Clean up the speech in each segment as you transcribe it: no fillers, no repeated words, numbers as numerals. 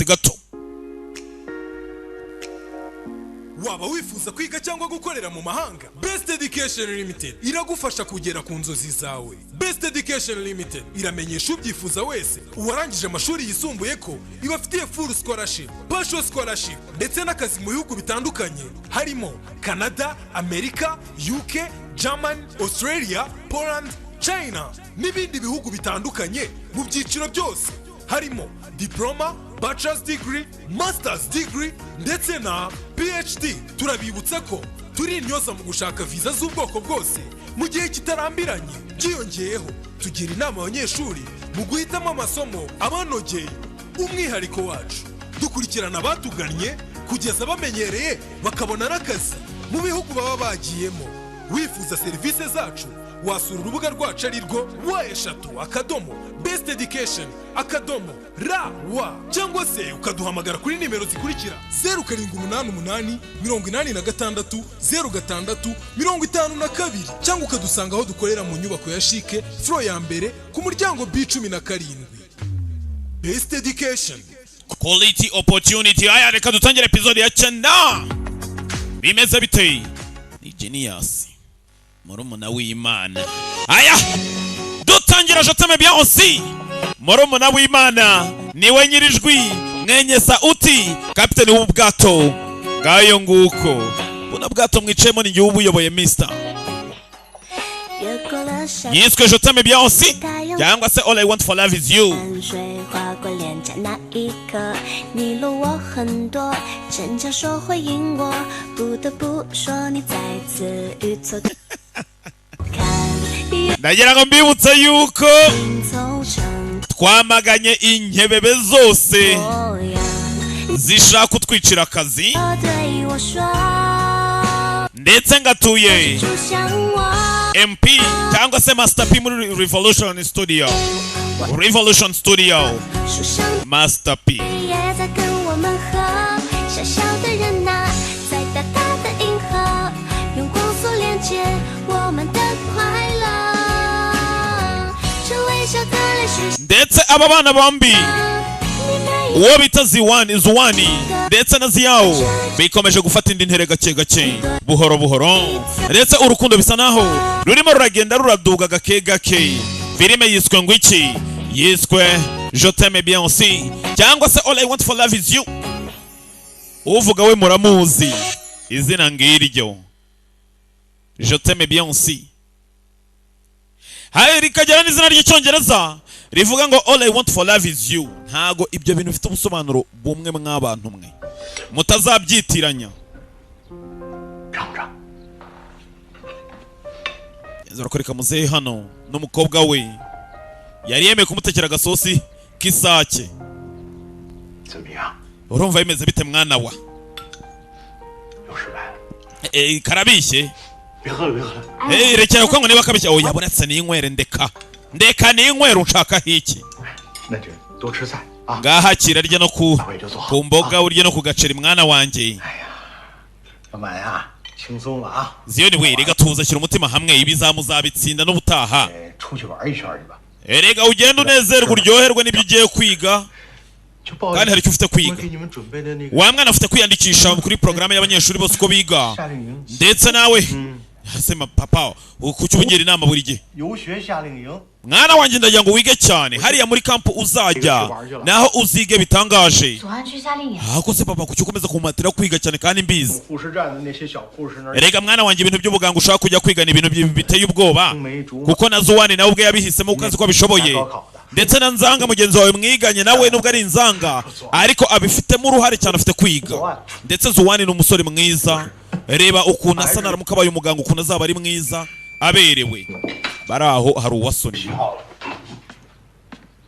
Gato. Waba wifuza kwiga cyangwa gukorera mu mahanga? Best Education Limited iragufasha kugera ku nzozi zawe. Best Education Limited iramenyesha ubyifuza wese uwarangije amashuri yisumbuye ko ibafitiye full scholarship, partial scholarship ndetse n'akazi mu bihugu bitandukanye harimo Canada, Amerika, UK, Germany, Australia, Poland, China n'ibindi bihugu bitandukanye mu byiciro byose harimo diploma, bachelor's degree, master's degree ndetse na PhD. Turabibutsa ko turi intyoza mu gushaka viza z'ubwoko bwose mu gihe kitarambiranye. Byiyongeyeho, tugira inama abanyeshuri mu guhitamo amasomo abanogeye. Umwihariko wacu, dukurikirana abatugannye kugeza bamenyereye bakabona n'akazi mu bihugu baba bagiyemo. Wifuza serivisi zacu, wasura urubuga rwacu ari rwo www.besteducation.rw, cyangwa se ukaduhamagara kuri nimero zikurikira: 0788 86 06 52, cyangwa ukadusanga aho dukorera mu nyubako ya CHIC, floor ya mbere, ku muryango B17. Best Education. Quality opportunity. Aya, reka dutangire episode ya 9. Bimeze biteye? Ni Genius, murumuna w'Imana. Aya, dutangira Je t'aime bien aussi. Murumuna w'Imana niwe nyirijwi, mwenye sauti, kapiteni w'ubu bwato. Ngayo nguko, buno bwato mwicayemo ni njye ubuyoboye, mister. 越过了山 Yiswe Je t'aime bien aussi cyangwa se All I Want for Love Is You. 水划过脸颊那一刻，你落我很多，坚强说回应我，不得不说你再次遇错。看 Ndagira ngo mbibutse yuko 影凑成 twamaganye inkebebe zose 模样， zishaka kutwicira akazi. 对我说， Ndetse ngatuye 就像我。 MP cyangwa se Master P muri Revolution Studio, Revolution Studio. 树上 Master P. 也在跟我们和，小小的人呐，在大大的银河，用光速连接我们的快乐。这微笑的泪水 Ndetse aba bana bombi, 你没 uwo bita Ziwani, Zuwani ndetse na Ziyawo, bikomeje gufata indi ntere gake gake, buhoro buhoro, ndetse urukundo bisa naho rurimo ruragenda ruraduga gake gake. Filime yiswe ngo iki? Yiswe Je t'aime bien aussi cyangwa se All I Want for Love Is You. Uvuga we muramuzi, izina ngiryo, Je t'aime bien aussi. Hari rikagira n'izina ry'Icyongereza rivuga ngo All I Want for Love Is You. Ntago ibyo bintu bifite ubusobanuro bumwe mw'abantu mwe, mutazabyitiranya. 尝尝。 Genza urakoreka muzehe hano n'umukobwa we yari yemeye kumutekera agasosi k'isake. 怎么样？ Urumva bimeze bite, mwana wa? 有失败了？ Karabishye. 别喝了，别喝了。 Rekera kuko ngo niba kabishye. Oya, buretse ninywere, ndeka, ndeka ninywere, unshakaho iki? 那就多吃菜啊。 Ngaha kira, rya no ku 下回就做好。 ku mboga, urye no ku gaceri, mwana wanjye. 老板呀，轻松了啊。 Ziyoni we, rega tuza, shyira umutima hamwe, ibizamu uzabitsinda n'ubutaha. 哎，出去玩一圈去吧。 Erega ugende unezerwe, uryoherwe n'ibyo ugiye kwiga. 就报 Kandi hari icyo ufite 我 kwiga. 给你们准备的那个 Wa mwana, ufite kwiyandikisha kuri porogaramu y'abanyeshuri bose uko biga. 夏令营， Ndetse nawe sema papa, kuki ubugira inama buri gihe? 游学夏令营。 Mwana wanjye, ndagira ngo wige cyane hariya muri camp uzajya, naho uzige bitangaje. 左岸去夏令营， Ahako se papa, kuki ukomeza kumpatira kwiga cyane kandi mbizi? 护士站的那些小护士那儿 Erega mwana wanjye, ibintu by'ubuganga ushaka kujya kwiga ni ibintu biteye ubwoba, 青梅竹马 kuko na Zuwani nawe ubwe yabihisemo kuko azi ko abishoboye, ndetse na Nzanga mugenzi wawe mwiganye nawe, nubwo ari inzanga ariko abifitemo uruhare cyane, afite kwiga. Ndetse Zuwani ni umusore mwiza, reba ukuntu asa, naramuka abaye umuganga ukuntu azaba ari mwiza, aberewe. Bari aho hari uwasoniye. 好了。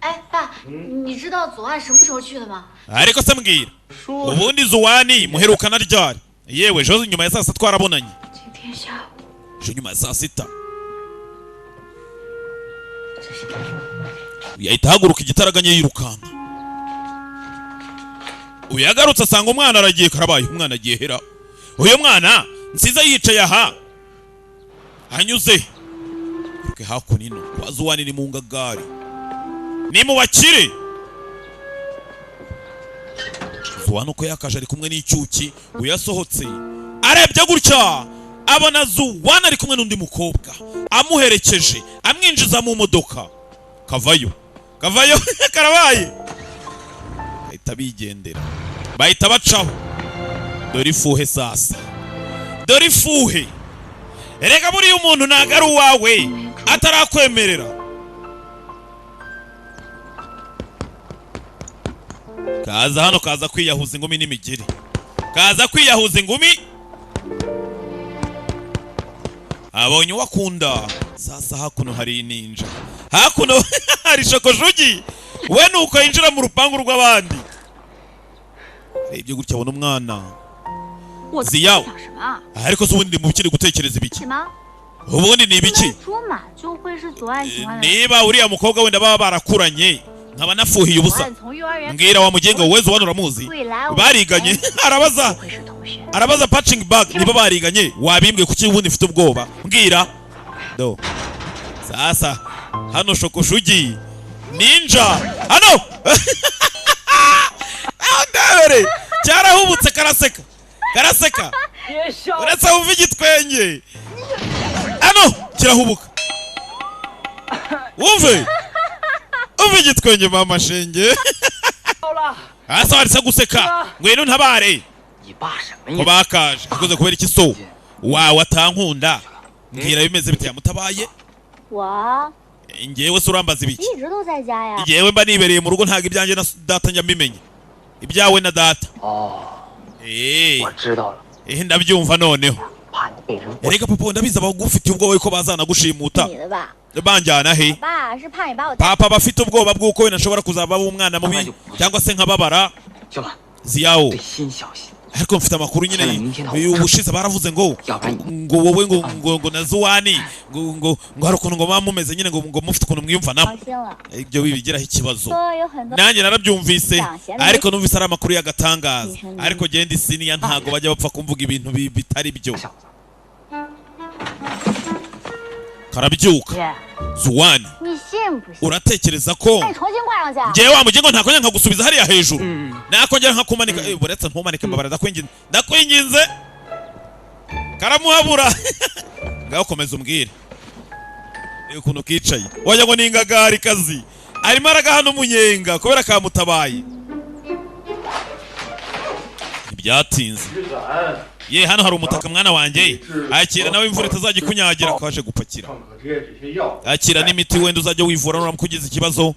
哎，爸，你知道左岸什么时候去的吗？ Ariko se mbwira, 说 ubundi Zuwani muherukana ryari? Yewe, ejo nyuma ya saa sita twarabonanye. 今天下午。 Ejo nyuma ya saa sita. Yahita ahaguruka igitaraganya yirukanka. Uyu yagarutse asanga umwana aragiye. Karabaye, umwana agiye hera? Uyu mwana nsize yicaye aha anyuze Iruke hakuno ino kwa Zuwani, ni mu ngagari, ni mu bakire. Zuwani uko yakaje ari kumwe n'icyuki, uyasohotse arebye gutya abona Zuwani ari kumwe n'undi mukobwa amuherekeje amwinjiza mu modoka. Kavayo kavayo karabaye, bahita bigendera, bahita bacaho. Dore ifuhe sasa, dore ifuhe. Erega buriya umuntu ntago ari uwawe atarakwemerera. Kaza hano, kaza kwiyahuza ingumi n'imigeri, kaza kwiyahuza ingumi. Abonye uwakunda. Sasa hakuno hari ninja, hakuno hari shokojugi. We nuko yinjira mu rupangu rw'abandi. Arebye gutya abona umwana 我 Ziyawo. 想什么啊？ Ariko se ubundi mu bikiri gutekereza ibiki? 什么？ Ubundi ni ibiki? 竹马就会是左岸喜欢的人。 Niba uriya mukobwa wenda baba barakuranye nkaba nafuhiye 左 ubusa. 岸从幼儿园 Mbwira wa mugenga wezo wano uramuzi, 未来我 bariganye? Arabaza, 会是同学。 arabaza patching bag niba bariganye. Wabimbwe kuki ubundi mfite ubwoba? Mbwira do. Sasa hano shokoshugi ninja hano aho ndabere cyarahubutse, karaseka karaseka, uretse wumva igitwenge hano kirahubuka, wumve umva igitwenge mama shenge. Hasi waritse guseka, ngwino ntabare. 你爸什么 Ko 意思？ bakaje akoze kubera iki so wawe atankunda? Mbwira bimeze bite yamutabaye? 我 Ngewe se urambaza ibiki? 一直都在家呀。 Ngewe mba nibereye mu rugo, ntabwo ibyanjye na data njya mbimenya, ibyawe na data. 哦， Eh, 我知道了， eh, ndabyumva noneho. 怕你被人 Erega papa ndabizi abagufitiye ubwoba yuko bazanagushimuta. 你的吧？ Banjyana he? 爸是怕你把我带。 Papa bafite ubwoba bw'uko wenda nshobora kuzaba umwana mubi cyangwa se nkababara. 行了， Ziyawo, 最新消息， ariko mfite amakuru nyine ubushize baravuze ngo 要不然你 ngo wowe ngo ngo ngo na Zuwani ngo ngo ngo hari ukuntu ngo muba mumeze nyine ngo ngo mufite ukuntu mwiyumvanamo. 放心了， Ibyo bibigiraho ikibazo. 说有很多 Nanjye narabyumvise ariko numvise ari amakuru y'agatangaza, ariko genda isiniya ntago bajya bapfa kumvuga ibintu bitari byo. 小子， Karabyuka. 姐， Zuwani, 你信不信？ uratekereza ko 那你重新挂上去啊。 ngewe wa mugingo ntakongera nkagusubiza hariya hejuru, nakongera nkakumanika? Eh, buretse ntumanike, mbabara, ndakwinginze ndakwinginze. Karamuhabura. Ngaho komeza umbwire. Reba ukuntu kicaye wagira ngo ni ingagari kazi, arimo aragahana umunyenga kubera kamutabaye. Ntibyatinze ye, hano hari umutaka mwana wanjye, akira nawe imvura itazajya ikunyagira. Kaje gupakira, 创可贴这些药， akira n'imiti wenda uzajya wivura nuramuka ugize ikibazo,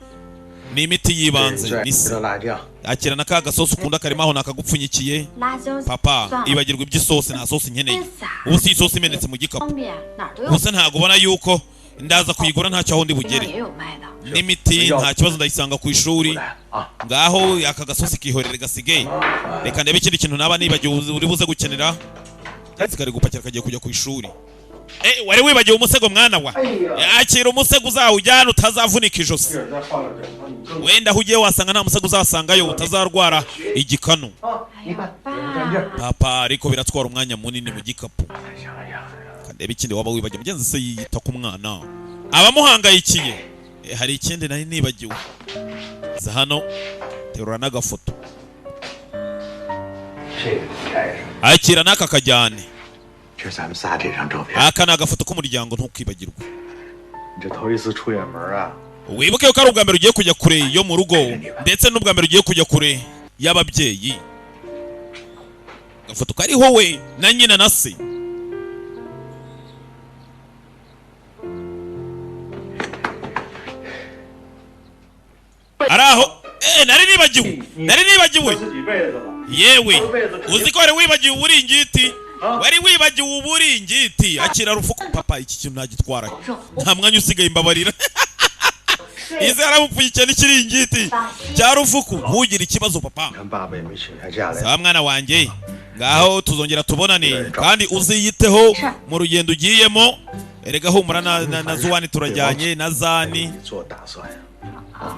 ni imiti y'ibanze. 这 Ni 吃的辣酱， akira na ka gasosi ukunda karimo aho nakagupfunyikiye. 辣椒 Papa, 算了 ibagirwa iby'isosi, nta sosi nkeneye. 撒 Ubu si isosi imenetse mu gikapu. 方便，哪儿都有 Gusa ntabwo ubona yuko ndaza kuyigura, ntacyo aho ndi 地方 bugere. 也有卖的。 N'imiti nta kibazo ndayisanga ku ishuri. 来啊， Ngaho aka gasosi kihorere gasigaye, reka ndebe ikindi kintu naba nibagiwe uri buze gukenera. Kari gupakira kagiye kujya ku ishuri. Eh, wari wibagiwe umusego mwana wa. Akira umusego uzawujyana utazavunika ijosi. 一会儿再放点这，你更 Wenda aho ugiye wasanga nta musego uzasangayo, utazarwara igikanu. 啊，你看，干劲儿。 Papa, ariko biratwara umwanya munini mu gikapu. 哎呀哎呀， Kandebe ikindi waba wibagiwe. Mugenzi se yita ku mwana abamuhangayikiye. Eh, hari ikindi nari nibagiwe. Za hano terura n'agafoto. 这个你带上， Akira n'aka kajyane. 这是咱们仨这张照片。 Aka ni agafoto k'umuryango, ntukibagirwe. 你这头一次出远门啊， Wibuke ko ari ubwa mbere ugiye kujya kure yo mu rugo, ndetse n'ubwa mbere ugiye kujya kure y'ababyeyi. Agafoto kariho we na nyina na se. Ari aho. Eh, nari nibagiwe, nari nibagiwe. 自己被子了。 Yewe, uzi ko wari wibagiwe uburingiti, wari wibagiwe uburingiti. Akira rufuku. Papa, iki kintu ntagitwara, nta mwanya usigaye, mbabarira. Ize yaramupfunyikiye n'ikiringiti cya rufuku. Ntugire ikibazo papa. 你看爸爸也没请下假来， Sawa mwana wanjye, ngaho tuzongera tubonane kandi uziyiteho mu rugendo ugiyemo. Erega humura na Zuwani turajyanye na Zani. 你做打算呀。啊，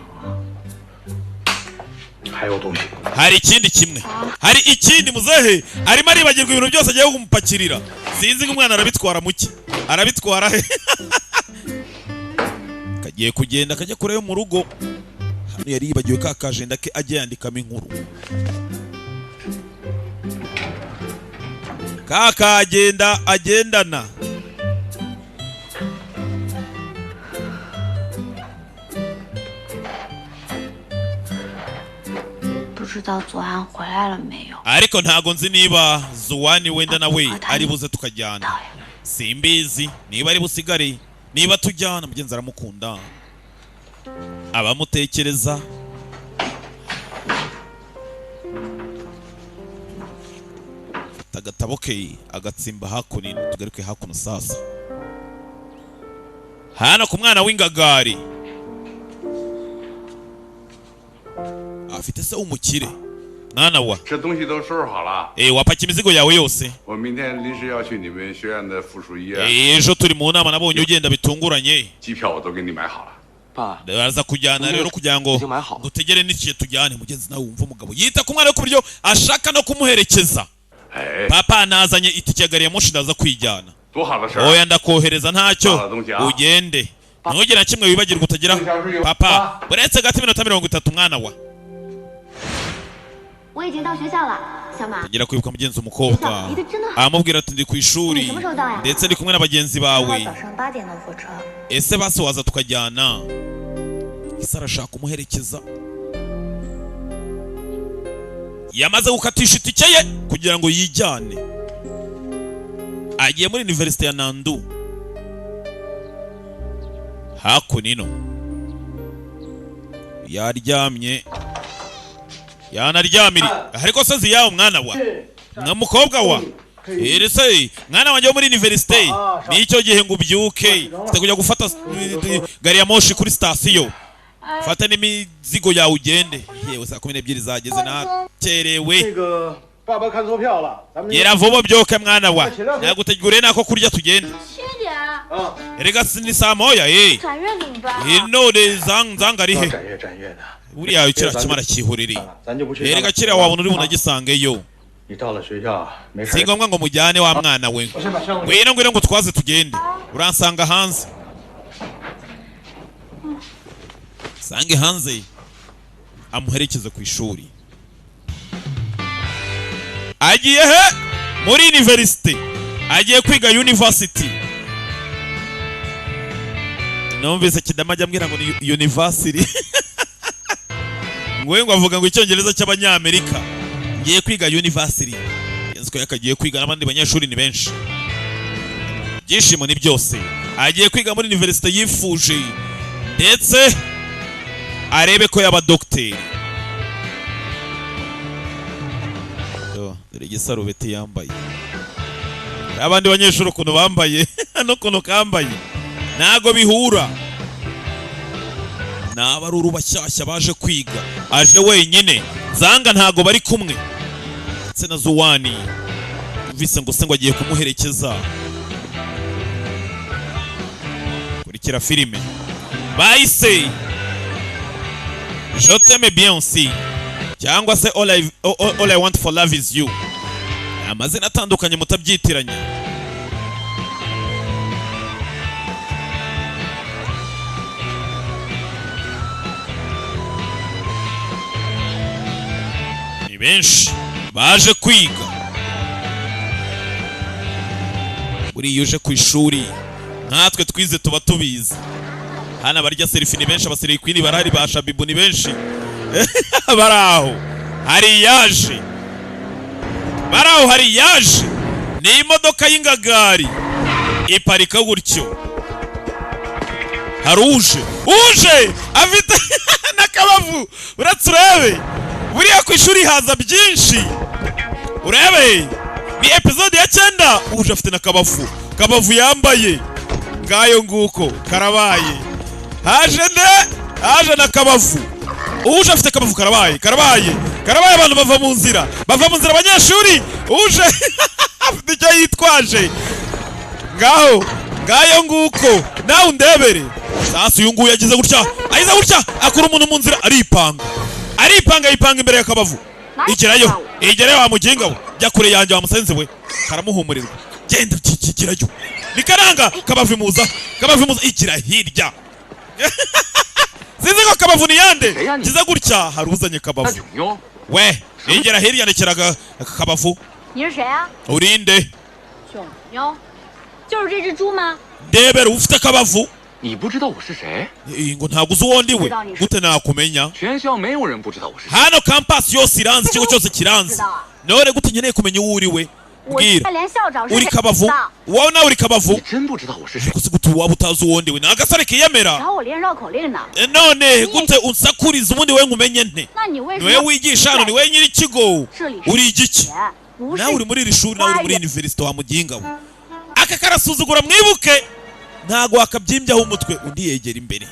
还有东西， Hari ikindi kimwe, hari ikindi. Muzehe arimo aribagirwa ibintu byose agiye kumupakirira. Sinzi ngo umwana arabitwara muki, arabitwara he. Kagiye kugenda kajya kure yo mu rugo. Hano yari yibagiwe ka kajenda ke ajya yandikamo inkuru. Kakagenda agendana. Ariko ntago nzi niba Zuwani wenda nawe ari buze tukajyana. Simbizi niba ari busigare, niba tujyana. Mugenzi aramukunda, abamutekereza. Agatabo ke agatsimba hakuno. Tugaruke hakuno sasa hano ku mwana w'ingagari afite se umukire. Mwana wa wapaki imizigo yawe yose. Ejo turi mu nama nabonye ugenda bitunguranye. Baza kujyana rero kugira ngo ngutegere n'ikiye tujyane. Mugenzi nawe wumva umugabo yita ku mwana ku buryo ashaka no kumuherekeza. Papa nazanye itike ya gari ya moshi ndaza kwijyana. Oya ndakohereza ntacyo ugende. Ntugire na kimwe wibagirwa utagira papa. Uretse gato iminota 30 mwana wa. Tugera kwibuka mugenzi umukobwa amubwira ati ndi ku ishuri ndetse ndi kumwe n'abagenzi bawe. Ese basi waza tukajyana? Ese arashaka kumuherekeza. Yamaze gukatisha itike ye kugira ngo yijyane. Agiye muri University ya Nandu hakunino. Yaryamye yanaryamiri. Ariko se ziyaho mwana wa nka mukobwa wa ese mwana wanjye wo muri university nicyo gihe ngo ubyuke ufite kujya gufata gari ya moshi kuri sitasiyo. Fata n'imizigo yawe ugende. Yewe saa 12 zageze nakerewe. Gera vuba byoke mwana wa. Naguteguriye nako kurya tugende. Erega ni saa moya eh. None zanga ari he? Uriya kira kimara kihuriri. Erega kira wabona uri bunagisangeyo. Si ngombwa ngo mujyane wa mwana we. Ngwino ngwino ngo twaze tugende. Uransanga hanze. Sange hanze amuherekeze ku ishuri. Agiye he? Muri university. Agiye kwiga university. Numvise kidama ajya ambwira ngo ni university. Ngwe ngo avuga ngo icyongereza cy'abanyamerika. Ngiye kwiga university. Yanziko yakagiye kwiga n'abandi banyeshuri ni benshi. Byishimo ni byose. Agiye kwiga muri university yifuje ndetse arebe ko yaba docteur. Dore igisarubeti yambaye. Abandi banyeshuri ukuntu bambaye n'ukuntu kambaye ntago bihura. N'abaruru bashyashya baje kwiga, aje wenyine. Zanga ntago bari kumwe ndetse na Zuwani. Umvise ngo se ngo agiye kumuherekeza. Kurikira filime bayise Je t'aime bien aussi cyangwa se all I want for love is you. Amazina atandukanye mutabyitiranya. Ni benshi baje kwiga. Buriya uje ku ishuri natwe twize tuba tubizi. Hana barya selfie ni benshi, abasirikwini barahari, ba Shabibu ni benshi. Baraho hari yaje, baraho hari yaje. Ni imodoka y'ingagari iparika gutyo. Haruje uje afite n'akabavu. Uratse urebe buriya ku ishuri haza byinshi. Urebe ni episode ya 9. Uje afite n'akabavu, kabavu yambaye ngayo nguko karabaye. Haje nde? Haje na kabavu. Uje afite kabavu karabaye, karabaye, karabaye. Abantu bava mu nzira, bava mu nzira abanyeshuri. Uje afite icyo yitwaje. Ngaho ngayo nguko nawe undebere. Sasa uyu nguyu yagize gutya, ayiza gutya akura umuntu mu nzira, aripanga, aripanga, yipanga imbere ya kabavu. Igerayo, igerayo wa muginga we, jya kure yanjye wa musenzi we. Karamuhumurirwa, genda kigerayo. Nikaranga kabavu imuza, kabavu imuza, igira hirya. Sinzi ko kabavu ni yande. Kiza gutya haruzanye kabavu. We, igera hirya ndekeraga kabavu. Urinde. 囧妞，就是这只猪吗？ Ndebera ufite akabavu. 你不知道我是谁？ Eh, ngo ntabwo uzi uwo ndi we? Gute nakumenya? 全校没有人不知道我是谁。 Hano campus yose iranzi, ikigo cyose kiranzi. None gute nkeneye kumenya uwo uri we? 我 Mbwira. 连校长是 Uri 谁 kabavu? 的？ Wowe nawe uri kabavu? 你真不知道我是谁？ Ariko se gute waba utazi uwo ndi we? Ni agasore kiyemera. 找我练绕口令呢？ Eh, none gute unsakuriza ubundi we nkumenye nte? 那你为 Ni 什 wowe 么 wigisha hano, ni wowe nyir'ikigo, 这里是 uri igiki? 不是 Nawe uri muri iri shuri, nawe uri muri university wa muginga we. Aka karasuzugura, mwibuke, ntago wakabyimbyaho umutwe. Undi yegera imbere.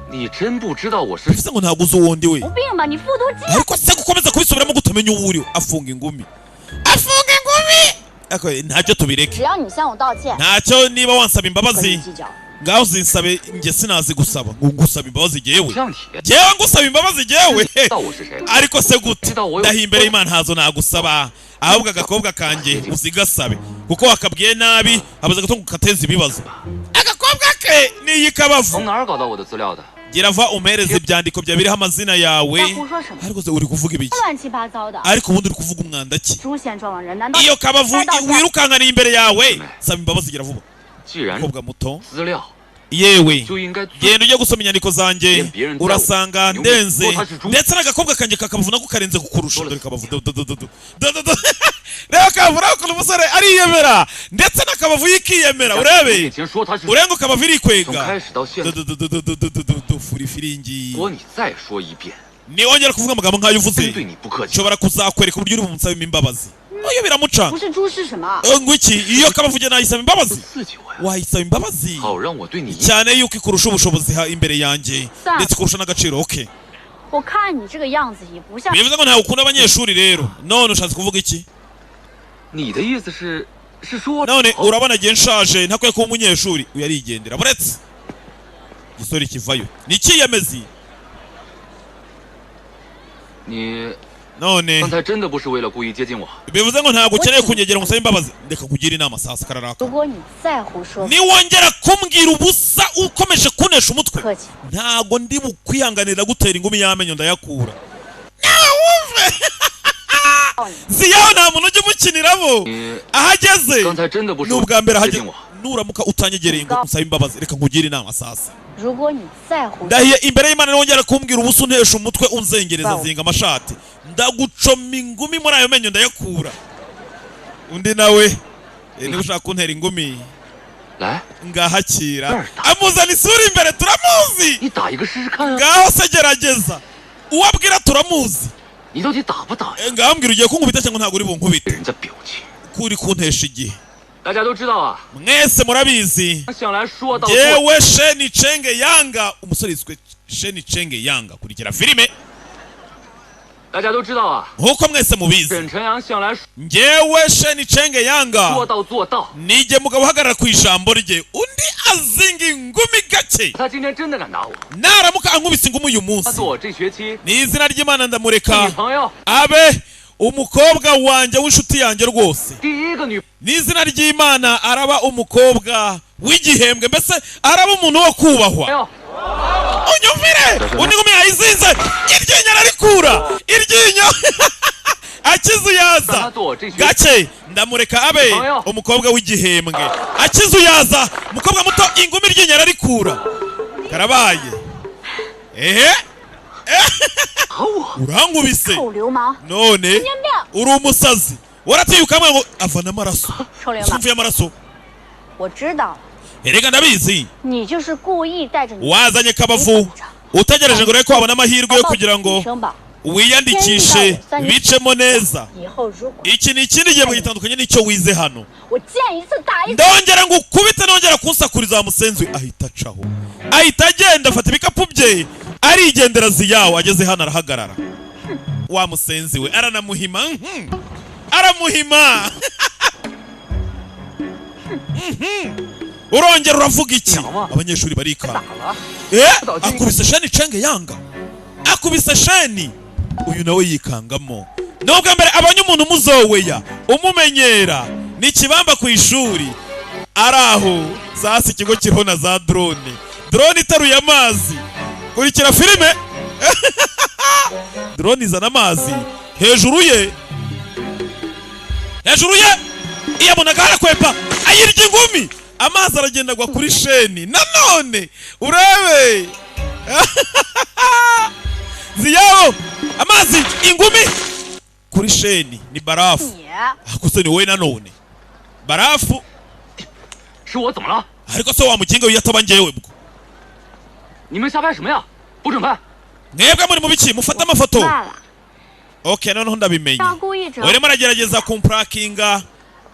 你真不知道我是？ Bivuze ngo ntabwo uzi uwo ndi we. 有病吧？你复读机 Ariko se gukomeza kubisubiramo gutamenya uwo uri we? Afunga ingumi, afunga ingumi. Ariko ntacyo, tubireke. 只要你向我道歉， Ntacyo, niba wansaba 和你 imbabazi, 计较。 ngaho uzinsabe. Njye sinazi gusaba ngo ngusaba imbabazi jyewe. 向你 Jyewe ngusaba imbabazi jyewe? 知道我是谁？ Ariko se gute? Ndahiye imbere y'Imana, ntazo nagusaba. Ahubwo agakobwa kanjye uzigasabe, kuko wakabwiye nabi abaza gato ngo kateze ibibazo. Agakobwa ke niyi kabavu. 从哪儿搞到我的资料的？ Gira va umpereze ibyandiko byawe biriho amazina yawe. 在胡说什么？ Ariko se uri kuvuga ibiki? 乱七八糟的！ Ariko ubundi uri kuvuga umwanda ki? 朱县状元人难道 Iyo kabavu 该道歉？ wirukankaniye imbere yawe, saba imbabazi, gira vuba. 既然 Mukobwa muto, 资料 yewe, 就应该最 genda ujye gusoma inyandiko zanjye, urasanga ndenze, ndetse n'agakobwa kanjye kakabavu nako karenze kukurusha. Dore kabavu, do do do do do do do do. Reba kabavu, urabona ukuntu umusore ariyemera, ndetse n'akabavu yikiyemera, urebe. 面前说他是， Urenga ukabavu 从 irikwega. 开始到现 Do 在， do do do do do do do do do, furi firingi. 如果你再说一遍， Niwongera kuvuga amagambo nk'ayo uvuze, 真对你不客气。 nshobora kuzakwereka uburyo uri bumunsabemo imbabazi. Oyo biramucanga. 不是猪是什么？ Eh, ngo iki? Iyo kabavu ujye nayisaba imbabazi? 刺激我呀， Wayisaba imbabazi? 好让我对你 Cyane yuko ikurusha ubushobozi imbere yanjye, Sa- ndetse ikurusha n'agaciro, okay. 我看你这个样子也不像 Bivuze ngo ntawe ukunda abanyeshuri rero. None ushatse kuvuga iki? 你的意思是是说 None urabona igihe nshaje ntakwiye kuba umunyeshuri? Uyu arigendera buretse igisore kivayo ni ikiyemezi. 你 None 刚才真的不是为了故意接近我？ bivuze ngo ntabwo ukeneye kunyegera ngo usabe imbabazi? Reka nkugire inama sasa, kararaka. 如果你再胡说， Niwongera kumbwira ubusa ukomeje kunesha umutwe, 客气。 ntago ndi bukwihanganira gutera ingumi y'amenyo ndayakura. Nawe wumve ziyaho, nta muntu ujya umukiniramo. 你 Aho ageze 刚才真的不是 ni 为 ubwa mbere 了接 ahageze. 近我？ Nuramuka utanyegereye ngo usabe imbabazi, reka nkugire inama sasa. 如果你再胡说， Ndahiye imbere y'Imana, nongera kumbwira ubusa untesha umutwe unzengereza zinga amashati, ndagucoma ingumi muri ayo menyo ndayakura. Undi nawe, eh, niba ushaka kuntera ingumi, 来， ngahakira. Amuzana isura imbere, turamuzi. 你打一个试试看啊！ Ngaho se gerageza, uwo abwira turamuzi. 你到底打不打呀？ Eh, ngaho mbwira, ugiye kunkubita cyangwa ntabwo uri bunkubite? 人家表情， Ko uri kuntesha igihe. 大家都知道啊。 Mwese murabizi, 想来说到做， yewe Sheni Chenge Yanga, umusore yiswe Sheni Chenge Yanga, kurikira filime. 大家都知道啊。 Nkuko mwese mubizi, 沈晨阳向来 njyewe Sheni Chenge Yanga 说到做到， nijye mugabo uhagarara ku ijambo rye. Undi azinga ingumi gake. 他今天真的敢打我， Naramuka ankubise ingumi uyu 他 munsi, 做我这学期 ni izina ry'Imana ndamureka 女朋友 abe umukobwa wanjye w'inshuti yanjye rwose. 第一个女 Ni izina ry'Imana, araba umukobwa w'igihembwe, mbese araba umuntu wo kubahwa. 朋友。 Unyumvire, undi ngumi yayizinze, iryinyo ararikura, iryinyo akizuyaza. 他做我这学 Gake, ndamureka abe umukobwa w'igihembwe. Akizuyaza, umukobwa muto, ingumi, iryinyo ararikura, karabaye. Ehe, 打我， urankubise. 臭流氓！ None 神经病！ uri umusazi, waratiye ukamwe ngo avana amaraso. 臭流氓！ Sumva amaraso. 我知道了， Erega ndabizi, 你就是故意带着你 wazanye kabavu utegereje ngo urebe ko wabona amahirwe yo kugira ngo 女生吧。 wiyandikishe bicemo neza. 以后如果 Iki ni ikindi gihembwe gitandukanye n'icyo wize hano. 我见一次打一次， Ndongera ngo ukubite, nongera kunsakuriza wa musenzi. Ahita acaho, ahita agenda, afata ibikapu bye arigendera. Ziyawo ageze hano arahagarara. Wa musenzi we, aranamuhima, aramuhima. Urongera uravuga iki? Abanyeshuri barikanga. Eh, akubise Sheni Cenge Yanga, akubise Sheni. Uyu nawe yikangamo, nubwo mbere abonye umuntu umuzoweya umumenyera ni ikibamba ku ishuri. Ari aho sasa ikigo kiriho na za drone, drone iteruye amazi. Kurikira filime, drone izana amazi hejuru ye, hejuru ye. Iyabonaga arakwepa, ayirya ingumi, amazi aragenda agwa kuri sheni. Nanone urebe Ziyawo, amazi, ingumi kuri sheni, ni barafu. 你 Akuse ni wowe nanone barafu. 是我怎么了？ Ariko se wa mukinga wiyataba njyewe bwo? 你们瞎拍什么呀？不准拍！ Mwebwe muri mu biki? Mufate amafoto. 罢了， Okay, noneho ndabimenye. 要故意整 Urimo uragerageza kumpurakinga.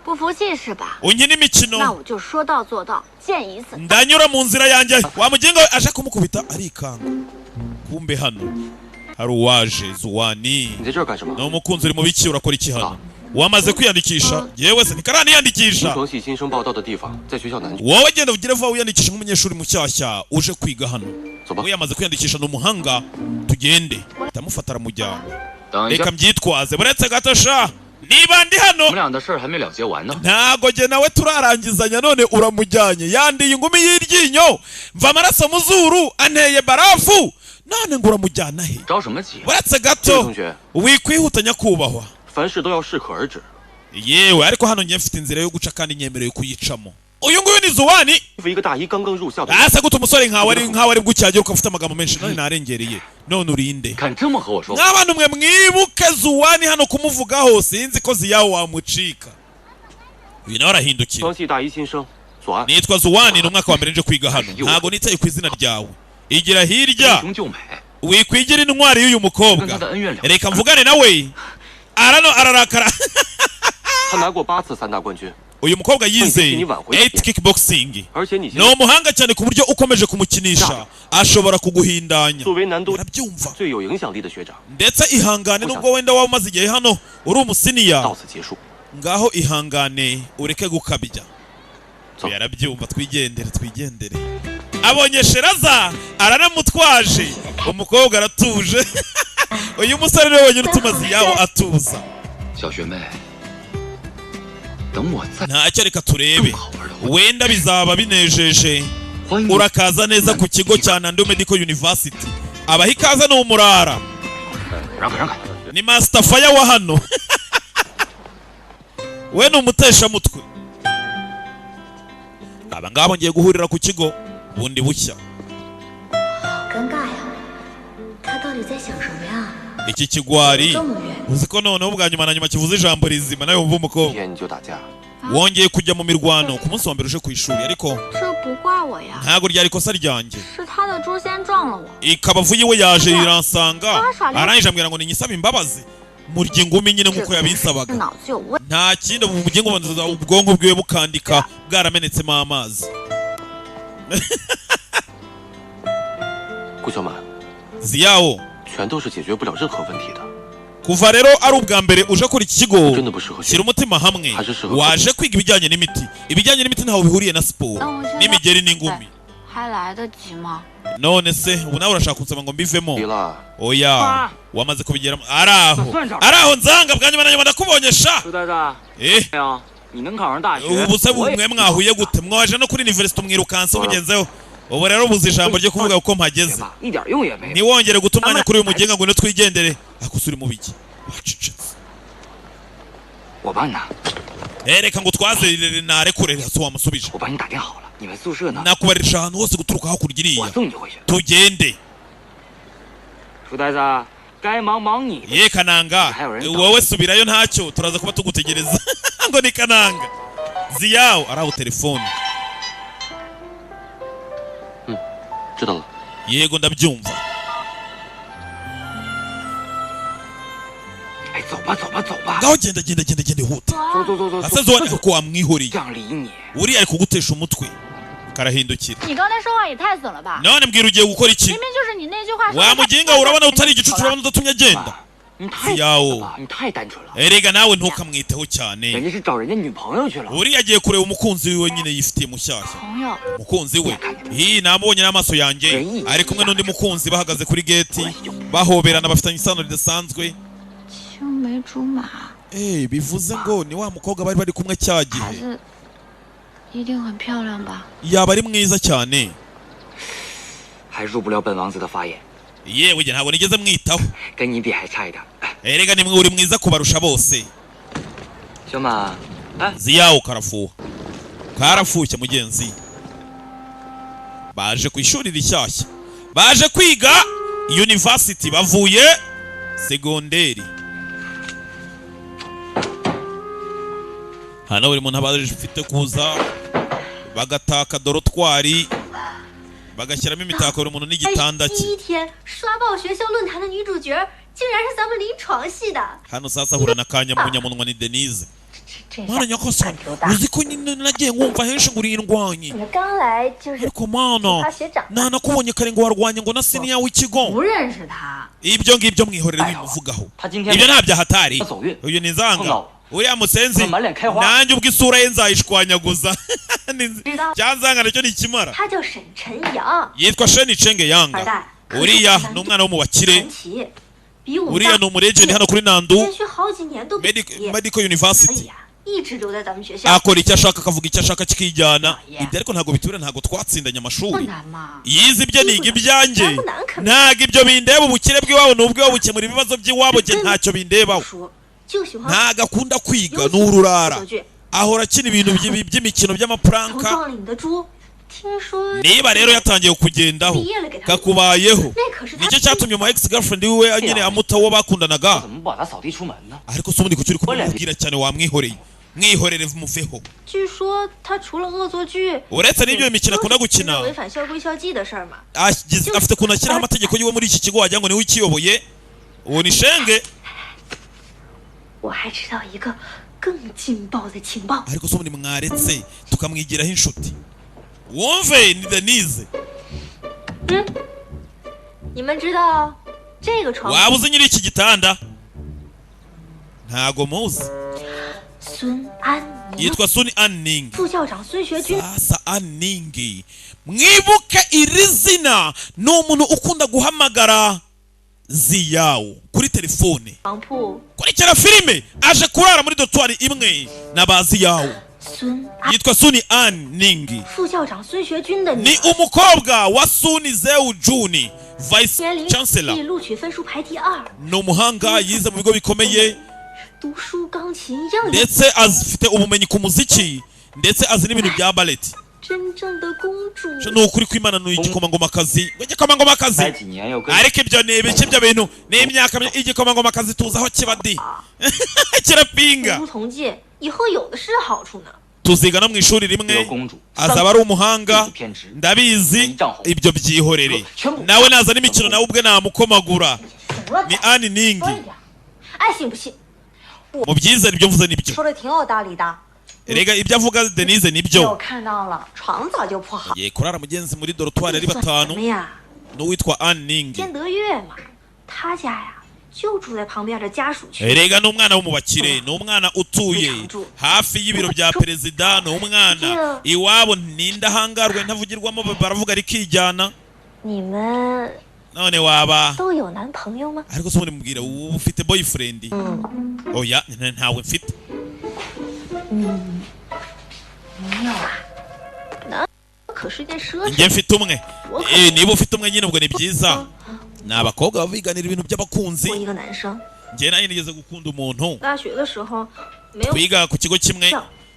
不服气是吧？ Unkina 那 imikino. 我就说到做到，见一次 Ndanyura mu nzira yanjye. Wa muginga we aje kumukubita arikanga. Kumbe hano hari uwaje Zuwani. 你在这儿干什么 Ni？ umukunzi, uri mu biki? Urakora iki hano? Wamaze kwiyandikisha? Yewe se 临 ntikaraniyandikisha. 床系新生报到的地方在学校南区。 Wowe genda ugire vuba wiyandikishe nk'umunyeshuri mushyashya uje kwiga hano. 走吧 We yamaze kwiyandikisha, ni umuhanga. Tugende. Ndamufata aramujyana. 等一下 Reka， mbyitwaze, buretse gato sha, niba ndi 我 hano. 们俩的事儿还没了结完呢。 Ntago jye nawe turarangizanya, none uramujyanye. Yandiye ingumi y'iryinyo, mva amaraso mu zuru, anteye barafu, none ngo uramujyana he? 着什么急？ Buretse 这位 gato. 同学， Wikwihuta nyakubahwa. 凡事都要适可而止。 Yewe, ariko hano njye mfite inzira yo guca kandi nyemerewe kuyicamo. Uyu nguyu ni Zuwani. 对付一个大一刚刚入校的， Asa gute umusore nkawe ari bwo ukaba ufite amagambo menshi? None narengereye, none urinde? 敢这么和我说话？ Mw'abantu mwe, mwibuke Zuwani hano kumuvugaho, sinzi ko Ziyawo wamucika. Uyu nawe arahindukira. 床系大一新生左岸。 Nitwa Zuwani, ni umwaka wa mbere nje kwiga hano. Ntago nitaye ku izina ryawe, igira 英 hirya. 雄救美， Wikwigira intwari y'uyu 跟 mukobwa. 他的恩怨了。 Reka mvugane nawe. Arano ararakara. 他拿过8次散打冠军， Uyu mukobwa yize 8 kickboxing. 而且你现 Ni 在 umuhanga cyane ku buryo ukomeje kumukinisha ashobora kuguhindanya. 作为南都 Arabyumva. 最有影响力的学长， Ndetse ihangane, nubwo wenda waba umaze igihe hano uri umusiniya. 到此结束。 Ngaho ihangane ureke gukabya. So. Yarabyumva, twigendere, twigendere. Abonye Sheraza aranamutwaje, umukobwa aratuje. Uyu musore niwe wenyine utuma Ziyawo atuza. 小学妹，等我再 Ntacyo, reka turebe, 更好玩的会， wenda bizaba binejeje. 欢迎你 Urakaza neza ku kigo cya Nando Medical University. Abaha ikaze ni umurara. 让开让开！ Ni Master Fire wa hano, we ni umuteshamutwe. Aba ngabo ngiye guhurira ku kigo bundi bushya. 好尴尬呀，他到底在想什么呀？ Iki kigwari 这么远， uzi ko noneho bwa nyuma na nyuma kivuze ijambo rizima nawe wumva 一 umukobwa. 天你就打架， Wongeye kujya mu mirwano ku munsi wa mbere uje ku ishuri, ariko 这不怪我呀， ntabwo ryari ikosa ryanjye. 是他的猪先撞了我。 Ikabavu yiwe yaje iransanga, arangije ambwira ngo ninyisabe imbabazi, murya ingumi nyine 这 nk'uko 是 yabinsabaga. 脑子有问 Nta kindi, ubugingo bubanza ubwonko bwiwe bukandika bwaramenetsemo amazi. 顾小满， Ziyawo, 全都是解决不了任何问题的， kuva rero ari ubwa mbere uje kuri iki kigo, 真的不适合学 shyira。 umutima hamwe. Waje kwiga ibijyanye n'imiti, ibijyanye n'imiti ntaho bihuriye na siporo 那我现在 n'imigeri n'ingumi. 还来得及吗？ None se ubu nawe urashaka kunsaba ngo mbivemo? 别了， Oya, wamaze kubigeramo. Ari aho, ari aho nzanga bwa nyuma na nyuma ndakubonye sha. 朱呆子， Eh, 呀，你能考上大学， ubu se 我也 mwe mwahuye gute? Mwaje no kuri university umwirukansa umugenzeho. Ubu rero buze ijambo ryo kuvuga uko mpageze. 吧，一点用也没有。 Ntiwongere guta umwanya kuri uyu mugenga, ngo twigendere. Akuse uri mu biki? Wacecetse. 我帮你拿， Eh, reka ngo utwaze, narekure so wamusubije. 我帮你打听好了，你们宿舍呢？ Nakubarisha ahantu hose guturuka hakurya 我 iriya. 送你回去。 Tugende. 书呆子，该忙忙你的。 Ye Kananga, wowe subirayo, ntacyo, turaza kuba tugutegereza. Ngo ni Kananga. Ziyawo araho telefone. 知道了。 Yego, ndabyumva. 哎，走吧，走吧，走吧， Ngaho genda, genda, genda, genda, huta. 走走走走 Ase 走， Zuwani ko wamwihoriye? 这样理你。 Uriya ari kugutesha umutwe, karahindukira. 你刚才说话也太损了吧！ None mbwira, ugiye gukora iki? 明明就是你那句话说 Wa 得太 muginga, urabona utari igicucu, urabona udatumye agenda. 你太 Ziyawo. 了，你太单纯了， Erega nawe ntukamwiteho cyane. 人家是找人家女朋友去了。 Uriya agiye kureba umukunzi wiwe nyine yifitiye mushyashya. 朋友， Umukunzi we iyi namubonye n'amaso yanjye, ari kumwe n'undi mukunzi, bahagaze kuri geti bahoberana, bafitanye isano ridasanzwe. 青梅竹马， Eh, bivuze ngo ni wa mukobwa bari bari kumwe cya 孩 gihe. 子一定很漂亮吧？ Yaba ari mwiza cyane. 还入不了本王子的法眼， Yewe, njye ntabwo nigeze mwitaho. 跟你比还差一点。 Erega nimwe uri mwiza kubarusha bose. 小马， Ziyawo karafuha, karafushye mugenzi. Baje ku ishuri rishyashya, baje kwiga university, bavuye segonderi. Hano buri muntu aba afite kuza bagataka dorotwari, bagashyiramo imitako, buri muntu n'igitanda 第 cye. 一天刷爆学校论坛的女主角，竟然是咱们临床系的。 Hano sasa ahura na kanyamunyamunwa ni Denise. 这 Mwana nyakasani, uzi ko nyine nagiye nkumva henshi ngo uri indwanyi. 你刚来就是 Ariko mana, 他学长， nanakubonye kare ngo warwanye ngo na senior w'ikigo. 不认识他。 Ibyo ngibyo mwihorere wimuvugaho, 他今天 ibyo ntabyo ahatari. 走运， Uyu ni nzanga uriya musenzi, 满脸开花。 nanjye ubwo isura ye nzayishwanyaguza. 知道 Cyanzanga nacyo ni ikimara. 他叫沈晨阳， Yitwa Sheni Chenge 二 Yanga, 代， uriya ni umwana wo mu bakire. 传奇，比我们 Uriya 大 ni umuregenti hano kuri Nandu 连续好几年都毕业， Medical 哎 University. 呀，一直留在咱们学校。 Akora icyo ashaka, akavuga icyo ashaka kikijyana. Ibyo ariko ntabwo bitura, ntabwo twatsindanye 不 amashuri. 难吗？ Yize ibye, niga ibyanjye, 难不难可 ntabwo ibyo bindeba. Ubukire bw'iwabo ni ubw'iwabo, bukemura ibibazo by'iwabo, jye ntacyo bindebaho. 说，就喜欢 Ntabwo akunda kwiga, ni ururara, 恶作剧。 ahora akina ibintu by'imikino 从 by'amapuranka. 撞领的猪，听说 Niba rero yatangiye kugendaho kakubayeho, 那可是他 nicyo cyatumye umu ex girlfriend wiwe nyine amuta uwo bakundanaga. 怎么不把他扫地出门呢？ Ariko se ubundi kuki uri kumubwira cyane? Wamwihoreye, mwihorere muveho. 据说他除了恶作剧， Uretse n'ibyo mikino akunda gukina, 违反校规校纪的事儿嘛。 afite ukuntu ashyiraho amategeko yiwe muri iki kigo, wagira ngo niwe ukiyoboye. Uwo ni Shenge. 我还知道一个更劲爆的情报， Ariko se ubundi mwaretse tukamwigiraho inshuti? Wumve ni Denise. 你们知道这个床 Waba uzi nyiri iki gitanda? Ntago muzi. 孙安宁 Yitwa Suni Anning. 副校长孙学军 Sasa Aningi, mwibuke iri zina, ni umuntu ukunda guhamagara Ziyawo kuri telefone. 床铺 Kurikira filime, aje kurara muri dotwari imwe na ba Ziyawo. 孙安 Yitwa Suni Aningi, 副校长孙学军的女 ni 儿， umukobwa wa Suni Zeu Juni, vice 年龄 chancellor. 录取分数排第二， Ni umuhanga, yize mu bigo bikomeye, 读书钢琴样样， ndetse afite ubumenyi ku muziki, ndetse azi n'ibintu bya ballet. 真正的公主。 Ni ukuri kw'Imana, ni igikomangomakazi, ngo igikomangomakazi. 待几年又跟 Ariko ibyo ni ibiki? Ibyo bintu ni imyaka igikomangomakazi tuzi aho kiba di kirapinga. 读同济以后有的是好处呢。 Tuziga no mu ishuri 这个 rimwe, 公主， azaba ari umuhanga, 偏执， ndabizi. Ibyo byihorere, nawe naza n'imikino nawe ubwe namukomagura. 行了 Ni，Ani 说 Ningi. 一点，爱信不信。 Mu byizere, ibyo mvuze nibyo. 说的挺有道理的， Erega ibyo avuga Denise 我 nibyo. 看到了，床早就铺好。 Ye kurara mugenzi muri dorotwari ari 算什 batanu 么呀？ n'uwitwa Ani Ningi. 兼德月嘛，他家呀就住在旁边的家属区。 Erega ni umwana wo mu bakire, ni umwana utuye hafi y'ibiro bya perezida, ni umwana iwabo ni indahangarwe ntavugirwamo, baravuga rikijyana. 你们 None waba 都有男朋友吗？ Ariko se ubundi mubwira, ubu ufite boyfriend? Oya, ntawe mfite. 没有啊，那可是件奢侈。 Njye mfite umwe. Eh, niba ufite umwe nyine ubwo ni byiza. Ni abakobwa baba biganira ibintu by'abakunzi. 我一个男生， Njye nanjye nigeze gukunda umuntu, 大学的时候没有 twiga ku kigo kimwe,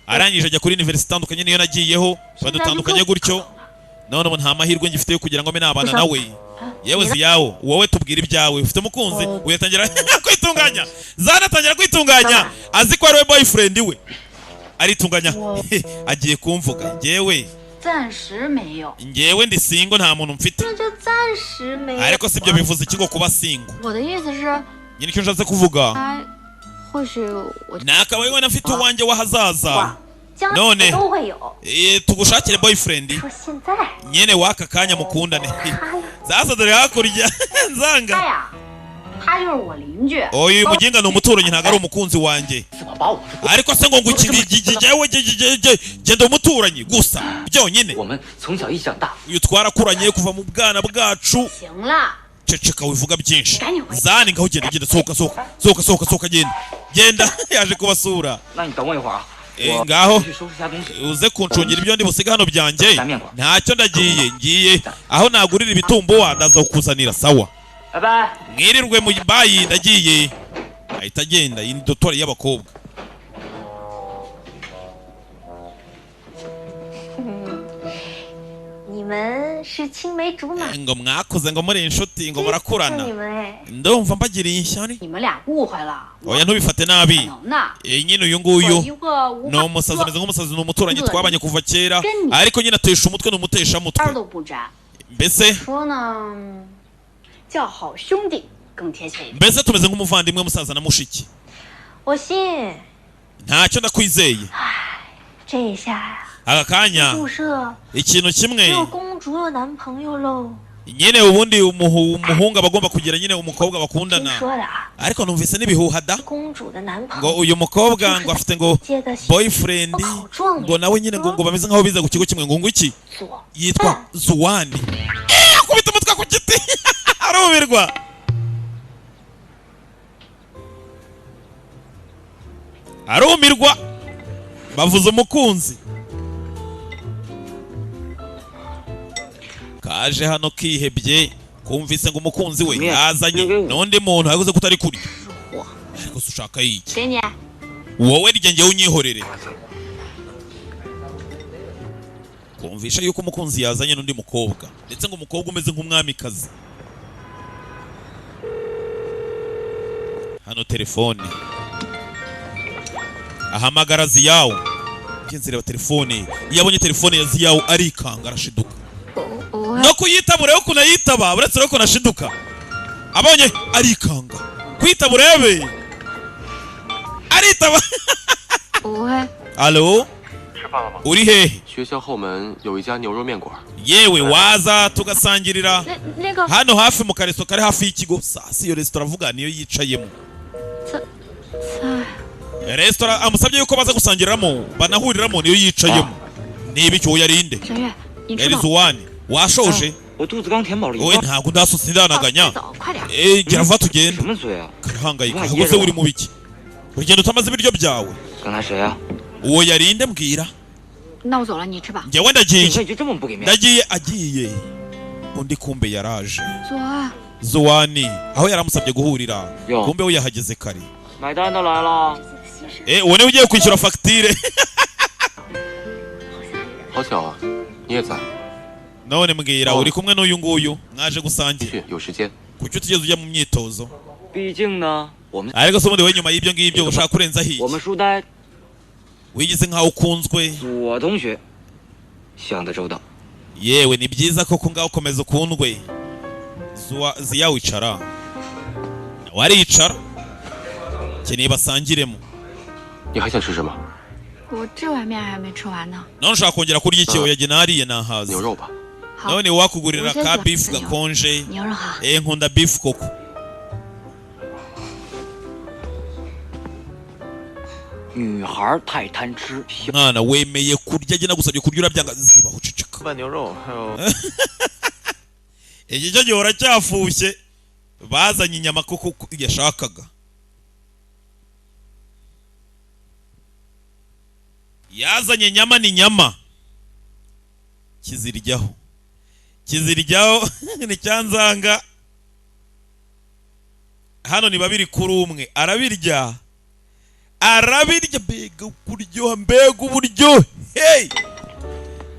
arangije ajya kuri university itandukanye niyo nagiyeho, badutandukanye gutyo. None ubu nta mahirwe ngifite yo kugira ngo mbe nabana nawe. Yewe Ziyawo, wowe tubwire ibyawe, ufite umukunzi? Uyatangira kwitunganya, zanatangira kwitunganya, azi ko ari we boyfriend we, aritunganya agiye kumvuga njyewe. 暂时没有， Njyewe ndi single, nta muntu mfite. 那就暂时没有。 Ariko si ibyo bivuze iki ngo kuba single? 我的意思是， Nyine icyo nshatse kuvuga, 他或许我 nakabaye wenda mfite uwanjye w'ahazaza. 将来 None 都会有。 eh, tugushakire boyfriend 说现在 nyene w'aka kanya mukundane. Sasa dore hakurya nzanga. 他呀，他就是我邻居。 Oyu muginga ni umuturanyi, ntabwo ari umukunzi wanjye. 怎么把我 Ariko se ngo ngukijyewe genda umuturanyi gusa byonyine? 我们从小一起长大， Uyu twarakuranye kuva mu bwana bwacu. 行了， Ceceka wivuga byinshi. Zani, ngaho genda, genda, sohoka, sohoka, sohoka, sohoka, sohoka, genda, genda, yaje kubasura. 那你等我一会儿啊， Eh, 我 ngaho 去收拾下东西。 uze kuncungira ibyo ndi busiga hano byanjye. Ntacyo, ndagiye, ngiye aho nagurira ibitumbuwa, ndaza kukuzanira. Sawa. 拜拜。 Mwirirwe mu bayi, ndagiye. Ahita agenda. Iyi ni dotori y'abakobwa. 们是青梅竹马， Ngo mwakuze ngo muri inshuti, ngo 你 murakurana. 们哎， Ndumva mbagiriye ishyari. 你们俩误会了， Oya, ntubifate nabi. 能呢。 Eh, nyine uyu 我 nguyu 一个无 ni 话 umusazi, 说 ameze nk'umusazi, ni umuturanyi twabanye kuva kera, Geni. ariko nyine atesha umutwe, ni umuteshamutwe. 边儿都不沾。 Mbese 说呢，叫好兄弟更贴切一点。 mbese tumeze nk'umuvandimwe, musaza na mushiki. 我信， Ntacyo, ndakwizeye. 这一下呀， Aka kanya 宿舍 ikintu kimwe 只有公主有男朋友喽。 nyine ubundi umuhungu aba agomba kugira nyine umukobwa 听 bakundana, 说的啊， ariko numvise n'ibihuha da, 公主的男朋 ngo 友 uyu mukobwa ngo afite ngo 接的小 boyfriend, 考状 ngo 元 nawe nyine ngo bameze nk'aho bize ku kigo kimwe, ngo iki 左 yitwa Zuwani. Eh, akubita umutwe ku giti arumirwa. Arumirwa, bavuze umukunzi kaje hano kihebye, kumvise ngo umukunzi we yazanye n'undi muntu, yavuze ko utari kurya, ariko se ushaka iki? 给你， Wowe rya, njyewe unyihorere. Kumvisha yuko umukunzi yazanye n'undi mukobwa, ndetse ngo umukobwa umeze nk'umwamikazi. Hano telefone, ahamagara Ziyawo. Ngenzi, reba telefone. Iyo abonye telefone ya Ziyawo arikanga, arashiduka no kuyitaba. Urebe ukuntu ayitaba, uretse urebe ukuntu ashiduka abonye, arikanga kwitaba. Urebe, aritaba. 喂， Alo? 吃饭了吗？ Uri hehe? 学校后门有一家牛肉面馆， Yewe, waza tugasangirira 那那个 hano hafi mu karesto kari hafi y'ikigo. Sasa iyo resitora avuga niyo yicayemo, 在 resitora amusabye yuko baza gusangiriramo banahuriramo niyo yicayemo. Niba icyo yarinde. 小月，你吃饱？ Erizuwani, washoje? 我肚子刚填饱了一 Wowe 半。 ntabwo ndasutse, ndanaganya. 走，快点。 Eh, gira vuba tugende. 什么嘴啊？ Karahangayika. Wa, Ahubwo se yero. uri mu biki? Urugendo utamaze ibiryo byawe. 刚才谁啊？ Uwo yarinde mbwira. 那我走了，你吃吧。 Njyewe 你 ndagiye. 看你就这么不给面子？ Ndagiye. Agiye, undi kumbe yaraje. 左岸， Zuwani aho yaramusabye guhurira. Yo. Kumbe we yahageze kare. 买单的来了。 Eh, uwo niwe ugiye kwishyura fagitire. 好巧啊，你也在。 None mbwira, Oh. uri kumwe n'uyu nguyu mwaje gusangira? 去，有时间。 Kuki utigeze ujya mu myitozo? 毕竟呢，我们 Ariko se ubundi we nyuma y'ibyo ngibyo ushaka kurenzaho 我们 iki? 书呆 Wigize nk'aho ukunzwe. 左同学想的周到。 Yewe, ni byiza koko, ngaho ukomeza ukundwe. Ziya wicara, nawe aricara, keneye basangiremo. 你还想吃什么？ 我这碗面还没吃完呢。 None ushaka kongera kurya iki? Oya, jye nariye nahaze. 牛肉吧。 好， None wakugurira Ushaka ka beef牛 gakonje? 牛肉好。 Eh, nkunda beef koko. 女孩太贪吃， Mwana, wemeye kurya, jye nagusabye kurya urabyanga. Zibaho, uceceka. 拌牛肉还有 Iki cyo gihora cyafushye. Bazanye inyama kuko yashakaga, yazanye inyama, ni nyama kiziryaho, kiziryaho ni cyanzanga. Hano ni babiri kuri umwe, arabirya, arabirya. Mbega kuryoha, mbega uburyohe! Hey,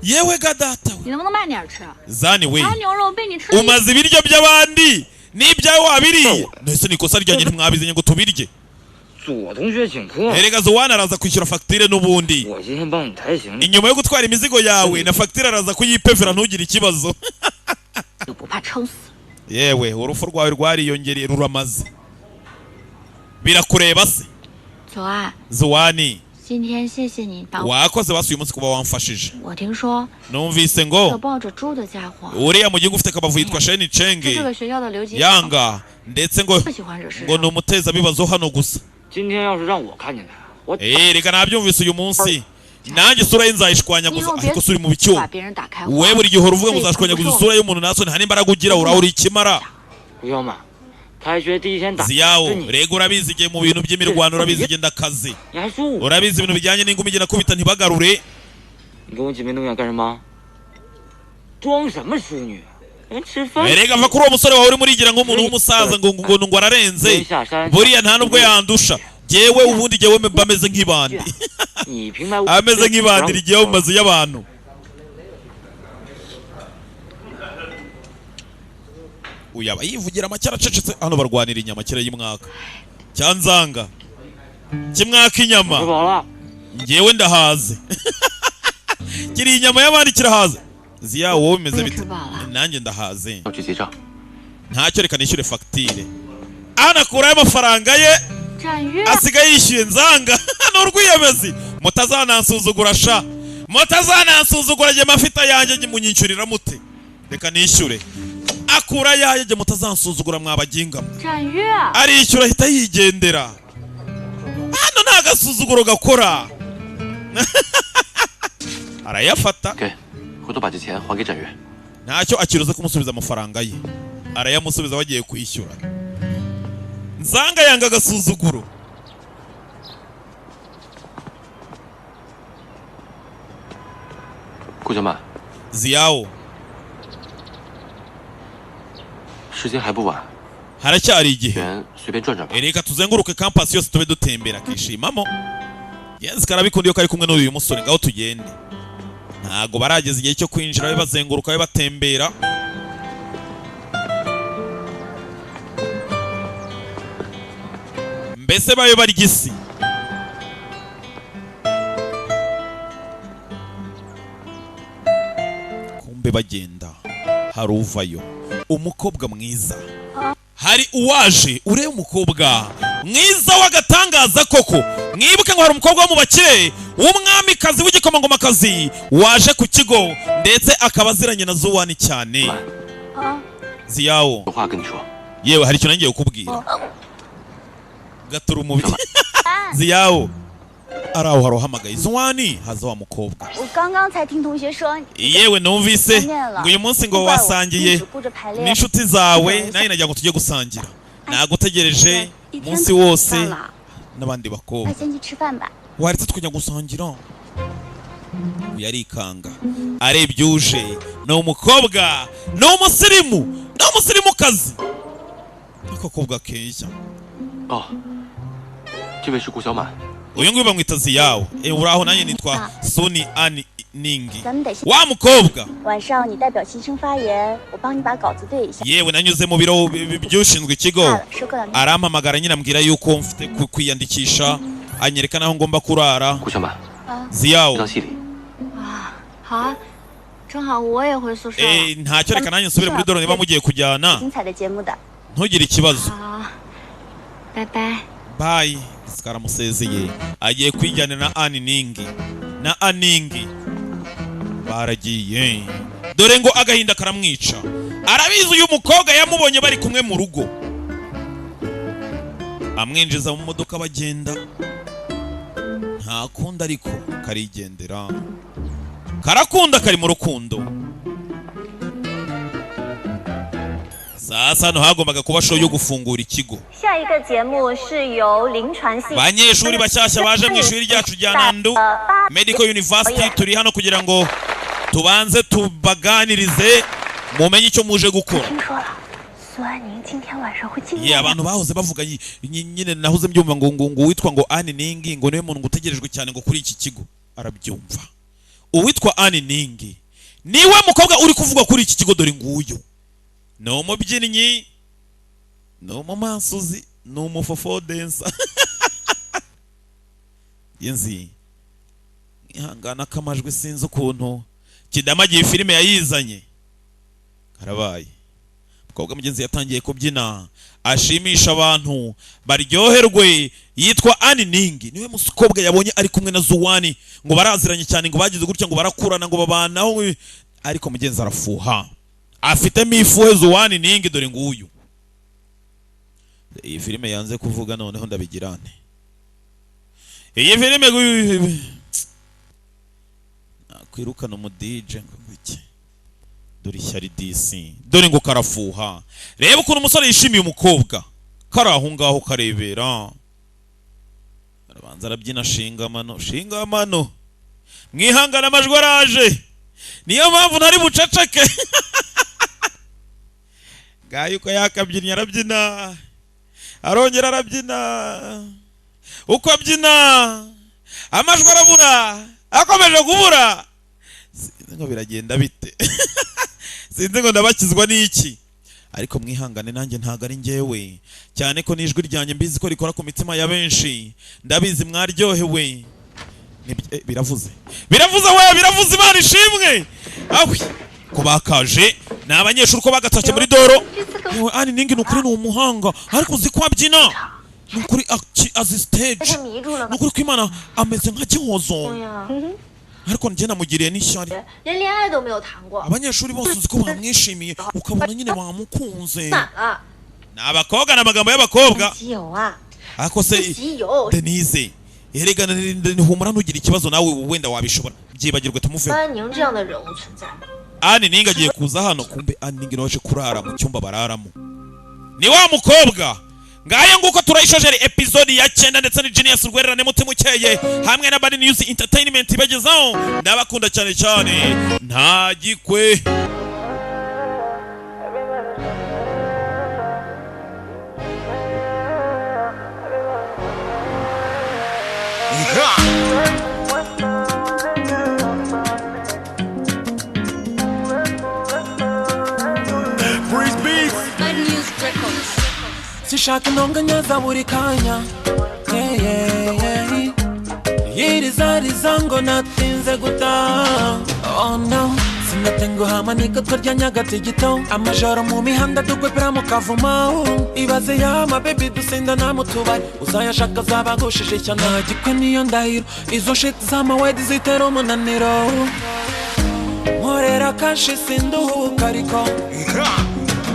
yewe ga data we! 你能不能慢点吃？ Zani we! 还牛肉被你吃了一 Umaze ibiryo by'abandi n'ibyawe wabiriye. Nese ni ikosa ryanjye? Ntimwabizanye ngo tubirye? 左同学请客， Erega Zuwana araza kwishyura fagitire n'ubundi. 我今天帮你抬行李。 Inyuma yo gutwara imizigo yawe na fagitire araza kuyipevera, ntugire ikibazo. 就不怕撑死？ Yewe, urupfu rwawe rwariyongereye, ruramaze, birakureba se? 左岸， Zuwani, 今天谢谢你帮我。 wakoze basi uyu munsi kuba wamfashije. 我听说 Numvise 有 ngo 抱着猪的家伙， uriya mugingo ufite akabavu yitwa Sheni 是这 Chenge 个学校的刘吉 Yanga, ndetse ngo 不喜欢惹事 ngo ni umutezabibazo hano gusa. 今天要是让我看见他，我 Eh, reka nabyumvise uyu munsi nanjye isura ye nzayishwanyaguza. 你以后别 Ariko se uri mu bicyuma? 把别人打开花。 We buri gihe uhora uvuga ngo 所以 uzashwanyaguza 不是 isura y'umuntu, natwe nta n'imbaraga ugira, uraho uri ikimara. 胡小满，开学第一天打 Ziyawo, 是你， rega urabizi igihe mu bintu by'imirwano, urabizi igihe ndakazi, 你还说我？ urabizi ibintu bijyanye n'ingumi igenda kubita ntibagarure. 你跟我挤眉弄眼干什么？装什么淑女？连吃饭 Erega va kuri uwo musore wawe urimo urigira nk'umuntu w'umusaza, ngo ararenze. 跟下山， Buriya nta nubwo yandusha jyewe, ubundi jyewe mba ameze nk'ibandi. 你平白无 Ameze nk'ibandi rigiye mu mazu y'abantu. Uyu aba yivugira make, aracecetse. Hano barwanira inyama, kirayimwaka cyanzanga kimwaka inyama. 吃饱了， Ngewe ndahaze, kiri inyama y'abandi kirahaze. Ziya, wowe bimeze bite? Nanjye ndahaze. 要去结账。 Ntacyo, reka nishyure fagitire. Anakurayo amafaranga ye. 展越， Asigaye yishyuye nzanga ni urwiyemezi. Mutazanansuzugura sha, mutazanansuzugura, njye mafita yanjye munyishyurira mute? Reka nishyure. Akura yaye, njye mutazansuzugura mwabaginga mwe. 展越， Arishyura ahita yigendera. Hano nta gasuzuguro gakora, arayafata. 给，回头把这钱还给展越。 Ntacyo, akiruze kumusubiza amafaranga ye, arayamusubiza bagiye kwishyura. Nzanga yanga agasuzuguro. 顾小满， Ziyawo, 时间还不晚， haracyari igihe. 园随便转转吧。 Reka tuzenguruke campus yose tube dutembera, akishimamo. Yenzi karabikunda iyo kari kumwe n'uyu musore. Ngaho tugende, ntago barageza igihe cyo kwinjira, babe bazenguruka, babe batembera. Mbese babe barya isi. Kumbe bagenda hari uvayo, umukobwa mwiza. Hari uwaje ureba, umukobwa mwiza w'agatangaza koko. Mwibuke ngo hari umukobwa wo mu bakire w'umwamikazi w'igikomangomakazi waje ku kigo, ndetse akaba aziranye na Zuwani cyane. Ziyawo, 有话跟你说， yewe, hari ikintu ngiye kukubwira. Gatura umubiri. Ziyawo ari aho, hari uhamagaye Zuwani, haza wa mukobwa. 我刚刚才听同学说 Yewe, numvise ngo uyu munsi ngo wasangiye 只顾着排练， n'inshuti zawe, nawe nagira ngo tujye gusangira, nagutegereje 一天 umunsi wose 饭了， n'abandi bakobwa. 快先去吃饭吧。 Waretse tukajya gusangira? Uyu arikanga arebye uje ni umukobwa, ni umusirimu, ni umusirimukazi, akakobwa keza. 哦，这位是顾小满， Uyu nguyu bamwita Ziyawo. E, uraho, nanjye nitwa Suni Ani Ningi. 咱们得先 Wa mukobwa. 晚上你代表新生发言，我帮你把稿子对一下。 Yewe, nanyuze mu biro by'ushinzwe ikigo, 下了，说过两天。 arampamagara nyine ambwira yuko mfite kwiyandikisha, anyereka n'aho ngomba kurara. 顾小满， Ziyawo, 回到系里。 好啊，正好我也回宿舍了。 Eh, ntacyo, reka nanjye nsubire muri doro niba mugiye kujyana. 精彩的节目的。 Ntugire ikibazo. 好，拜拜。 Bayi. Sikaramusezeye, agiye kwijyanira na Ani Ningi na Aningi baragiye. Dore ngo agahinda karamwica, arabizi uyu mukobwa yamubonye bari kumwe mu rugo, amwinjiza mu modoka bagenda. Nta kundi, ariko karigendera, karakunda, kari mu rukundo. Sasa hano hagombaga kuba show yo gufungura ikigo. 下一个节目是由临床系 Banyeshuri bashyashya baje mu ishuri ryacu rya Nandu Medical University, turi hano kugira ngo tubanze tubaganirize mumenye icyo muje gukora. 听说了，苏安宁今天晚上会进 Ye, abantu bahoze bavuga nyine nahoze mbyumva ngo uwitwa ngo Ani Ningi ngo niwe muntu ngo utegerejwe cyane ngo kuri iki kigo. Arabyumva, uwitwa Ani Ningi niwe mukobwa uri kuvugwa kuri iki kigo. Dore nguyu ni umubyinnyi, ni umumansuzi, ni umufofodensa. Yenzi ihangana k'amajwi, sinzi ukuntu kidamagiye filime yayizanye. Karabaye, umukobwa mugenzi yatangiye kubyina ashimisha abantu baryoherwe. Yitwa Ani Ningi, niwe mukobwa yabonye ari kumwe na Zuwani, ngo baraziranye cyane, ngo bagize gutya ngo barakurana, ngo babanaho. Ariko mugenzi arafuha, afitemo ifuhe Zuwani Ningi. Dore nguyu. Iyi filime yanze kuvuga, noneho ndabigirane iyi filime nakwirukana umu DJ ngo iki. Dore ishyari disi, dore ngo karafuha. Reba ukuntu umusore yishimiye umukobwa, kari aho ngaho karebera. Arabanza arabyina shingamano shingamano. Mwihangane, amajwi araje, niyo mpamvu ntari buceceke. Ngayo uko yakabyinnye, arabyina, arongera arabyina, uko abyina amajwi arabura, akomeje kubura. Sinzi ngo biragenda bite, sinzi ngo ndabakizwa n'iki. Ariko mwihangane, nanjye ntago ari njyewe, cyane ko n'ijwi ryanjye mbizi ko rikora ku mitima ya benshi. Ndabizi mwaryohewe. Biravuze, biravuze we, biravuze. Imana ishimwe. Awi ko bakaje ni abanyeshuri, ko bagatashye muri doro. Yewe, ani ningi ni ukuri ni umuhanga, ariko uzi ko abyina, ni ukuri azi stage. 被他迷住了 Ni 吧？ ukuri ko Imana ameze nka Gihozo. 呀， Ariko njye namugiriye n'ishyari. 连恋爱都没有谈过， Abanyeshuri bose uzi ko bamwishimiye, ukabona nyine bamukunze. 反了。 Ni abakobwa, ni amagambo y'abakobwa. 集邮啊， Ariko se 集邮， Denise, erega humura, ntugire ikibazo, nawe wenda wabishobora, byibagirwe, tumuveho. 安宁这样的人物存在， Ani Ninga agiye kuza hano. Kumbe Ani Ninga nawe aje kurara mu cyumba bararamo, ni wa mukobwa. Ngayo nguko, turayishojeri episode ya 9, ndetse ni Genius Rwererane mutima ukeye hamwe na Bad News Entertainment ibagezaho. Ndabakunda cyane cyane, nta gikwe. Breeze Beats. Sishaka intonganya za buri kanya. Yeah, yeah, yeah. Yirizariza ngo natinze gutaha. Oh no, sinatenguha amanika twarya nyagatigito, amajoro mu mihanda dukwepera mu kavumo. Ibaze yama baby dusindana mu tubari, uzayashaka azabagushije ishyano. Nta gikwe niyo ndahiro, izo shit z'amawedi zitera umunaniro. Nkorera kashi sinduhuka, ariko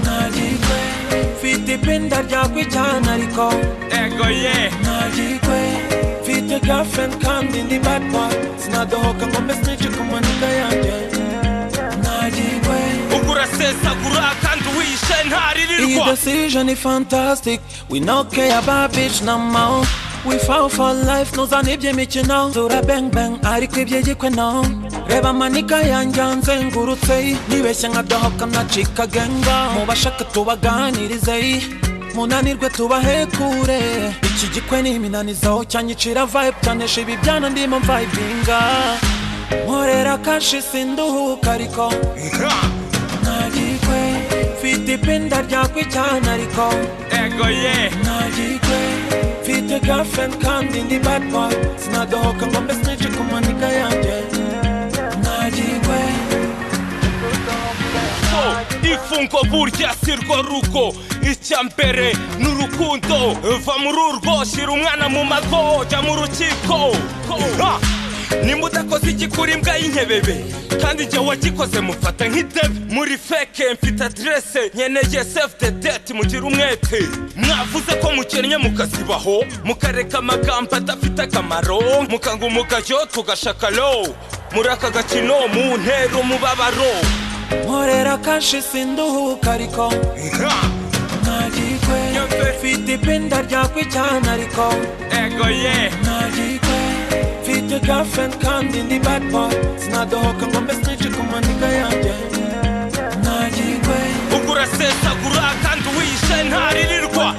nta gikwe. Mfite ipinda ryakwijyana, ariko Ego ye. Nta gikwe. Mfite girlfriend kandi ndi bad boy, sinadohoka ngo mbe snitch ku manika yanjye. Nta gikwe. Ubwo urasesagura kandi uwishe Iyi ntaririrwa. Decision is fantastic. We no care about bitch no more. We fall for life, ntuzane iby'imikino. Tura bang bang, ariko iby'igikwe no. Reba amanika yanjye anzengurutse. Nibeshye nkadohoka nacika genga. Mu bashaka tubaganirize, munanirwe tubahekure. Iki gikwe ni iminanizo, cyanyicira vibe, cyanesha ibi byana ndimo mvibinga. Nkorera kashi sinduhuka, ariko nta gikwe. Mfite ipinda ryakwijyana, ariko Ego ye. Nta gikwe. Mfite girlfriend kandi ndi bad boy, sinadohoka ngo mbe snitch ku manika yanjye. Nta gikwe. Ifungo burya si rwo rugo, icya mbere ni urukundo. Va muri urwo, shyira umwana mu mago, jya mu rukiko. Ha! Nimba udakoze igikura imbwa y'inkebebe, kandi njye wagikoze mufata nk'idebe. Muri fake mfite aderese, nkeneye save the date, mugire umwete. Mwavuze ko mukennye mukazibaho, mukareka amagambo adafite akamaro, mukanga umugayo tugashaka low. Muri aka gakino mu ntera umubabaro. Nkorera kashi sinduhuka, ariko nta gikwe. Mfite ipinda ryakwijyana, ariko Ego ye. Nta gikwe. Mfite girlfriend kandi ndi bad boy, sinadohoka ngo mbe snitch ku manika yanjye. Nta gikwe. Ubwo urasesagura kandi uwishe ntaririrwa.